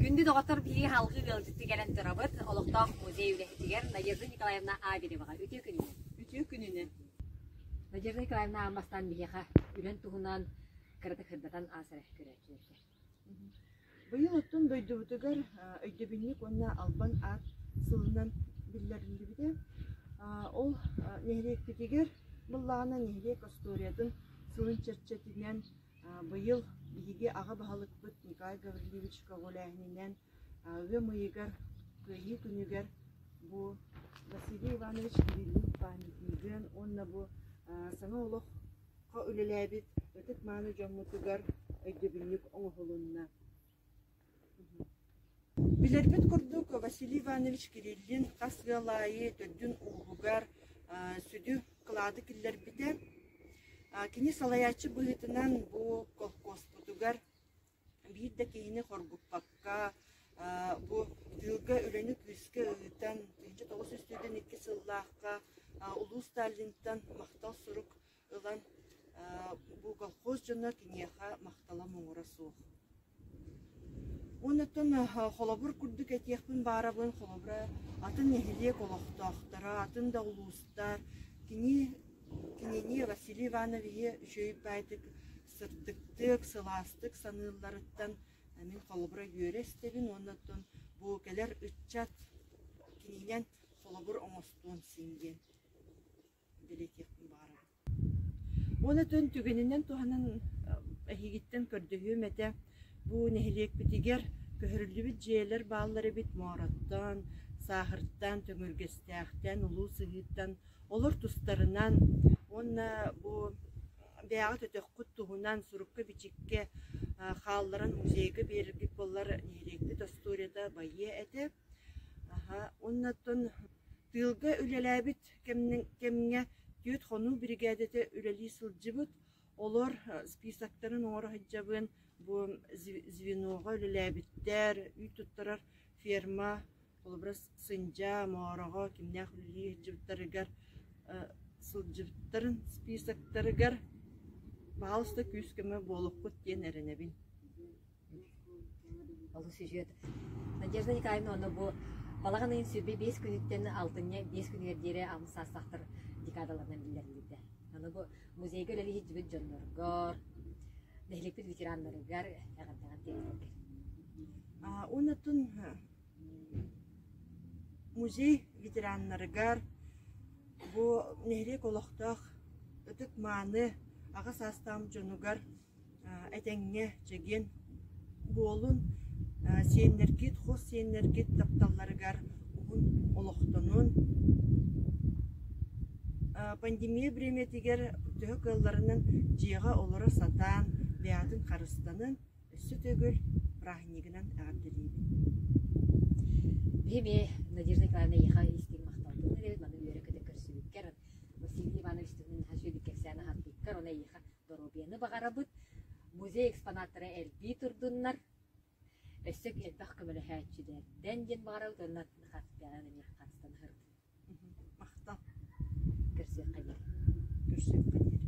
Күндү доҕоттор, биһиги салгыы ыалдьыттыы кэлэн турабыт. Олохтоох музей үлэһитигэр Надежда Николаевна Абелеваҕа үтүө күнүнэн. Үтүө күнүнэн. Надежда Николаевна аан бастаан биһиэхэ үлэн туһунан кыратык сырдатан аас эрэ көрөөччүлэргэ. Быйыл оттон дойдубутугар өйдөбүнньүк уонна албан аат сылынан биллэриллибитэ. Ол нэһилиэкпитигэр быллаҕына нэһилиэк остуоруйатын сылын чэрчитинэн Быйыл биһиги аҕа баһылыкпыт Николай Гаврильевич көҕүлээһининэн ыам ыйыгар Кыайыы күнүгэр бу Василий Иванович Кириллин памятнигын уонна бу саҥа олоххо үлэлээбит ытык-мааны дьоммутугар өйдөбүнньүк оҥоһулунна. Билэрбит курдук, Василий Иванович Кириллин хас ыал аайы төрдүн ууһугар сүдү кылааты киллэрбитэ. Кини салайааччы быһыытынан бу колхозпутугар биир да киһини хоргуппакка, бу тыылга үлэни күүскэ ыытан, 1992 сыллаахха Улуу Сталинтан махтал сурук ылан бу колхоз дьоно киниэхэ махтала муҥура суох. Онтон холобур курдук этиэхпин баарабын, холобура атын нэһилиэк олохтоохторо, атын да улуустар кини кинини Василий Ивановиһы үчүгэй баайдык сырдыктык, сылаастык саныылларыттан мин холобура үөрэ истэбин уонна оттон бу кэлэр ыччат кининэн холобур оҥостуон син диэн бэлиэтиэхпин баҕарабын. Уонна түн түгэнинэн туһанан эһигиттэн көрдөһүөм этэ. Бу нэһилиэкпитигэр көһөрүллүбүт дьиэлэр бааллар эбит Моороттон, Сааһыртан, Төҥүргэстээхтэн, Улуу Сыһыыттан. Олор тустарынан уонна бу бэйэҕит өтөххүт туһунан сурукка-бичиккэ хаалларан музейга биэрэргит буоллар нэһилиэкпит остуоруйата байыа этэ. Аһа, уонна оттон тыылга үлэлээбит кэмҥэ түөрт хонуу биригээдэтэ үлэлии сылдьыбыт. Олор списоктарын оҥоро сылдьабын. Бу звеноҕа үлэлээбиттэр, үүт туттарар ферма, холобура Сындьаа, Моороҕо кимнээх үлэлии сылдьыбыттарыгар сылдьыбыттарын списоктарыгар баһаалыста күүс-көмө буолуоххут диэн эрэнэбин. Олус үчүгэй. Надежда Николаевна онно бу балаҕан ыйын 25 күнүттэн алтынньы 5 күнүгэр диэри алын саастаахтар декадаларынан биллэриллибитэ. Аны бу музейга үлэлии сылдьыбыт дьонноргор, нэһилиэкпит ветераннарыгар эҕэрдэҕин тиэрдэргэр. Онотун музей ветераннарыгар бу нэһилиэк олохтоох ытык-мааны аҕа саастаах дьонугар этэҥҥэ чэгиэн буолун, сиэннэргит, хос сиэннэргит тапталларыгар уһун олохтонун. Пандемия бириэмэтигэр төһө кыалларынан дьиэҕэ олоро сатаан, бэйэҕитин харыстанын, өссө төгүл бырааһынньыгынан эҕэрдэлиибин. Биһи эмиэ Надежда Николаевна эйиэхэ истиҥ махталбытын эрэбит, маны үөрэ-көтө көрсүбүккэр, Василий Иванович туһунан наһаа үчүгэйдик кэпсээн аһарбыккар, уонна эйиэхэ доруобуйаны баҕарабыт. Музей экспонаттара элбии турдуннар. Өссө элбэх көмөлөһөөччүлэрдэн диэн баҕарабыт уонна харыстыаҕын эмиэ харыстаныһырбыт. Махтал. Көрсүөххэ диэри. Көрсүөххэ диэри.